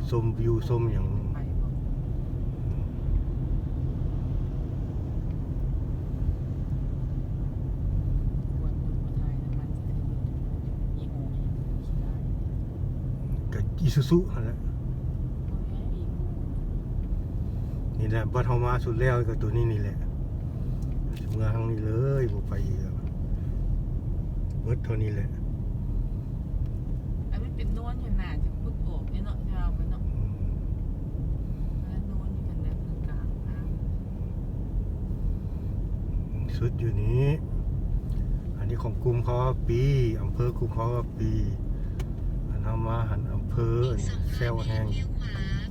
ຊົມວິວຊົມຫຍັງ ກະອີຊູຊູຫັ້ນແຫຼະ. ນີ້ແຫຼະ ບັດເຮົາມາສຸດແລ້ວກໍຕົວນີ້ນີ້ແຫຼະ ເມືອທາງນີ້ເລີຍ ບໍ່ໄປອີກແລ້ວ ເບິດເທົ່ານີ້ແຫຼະ. ອັນມັນເປັນໂນນຢູ່ໜ້າ ຈະຂຸດອອກເດ້ເນາະ ຈະເອົາໄປເນາະ ອືມ ອັນນັ້ນໂນນຢູ່ທາງດ້ານກາງທາງ ສຸດຢູ່ນີ້. ອັນນີ້ຂອງກຸ່ມເຂົາວ່າປີ ອຳເພີກຸ່ມເຂົາວ່າປີ ອັນເຮົາມາຫັ້ນອຳເພີແຊວແຮງ ລ້ຽວຂວາ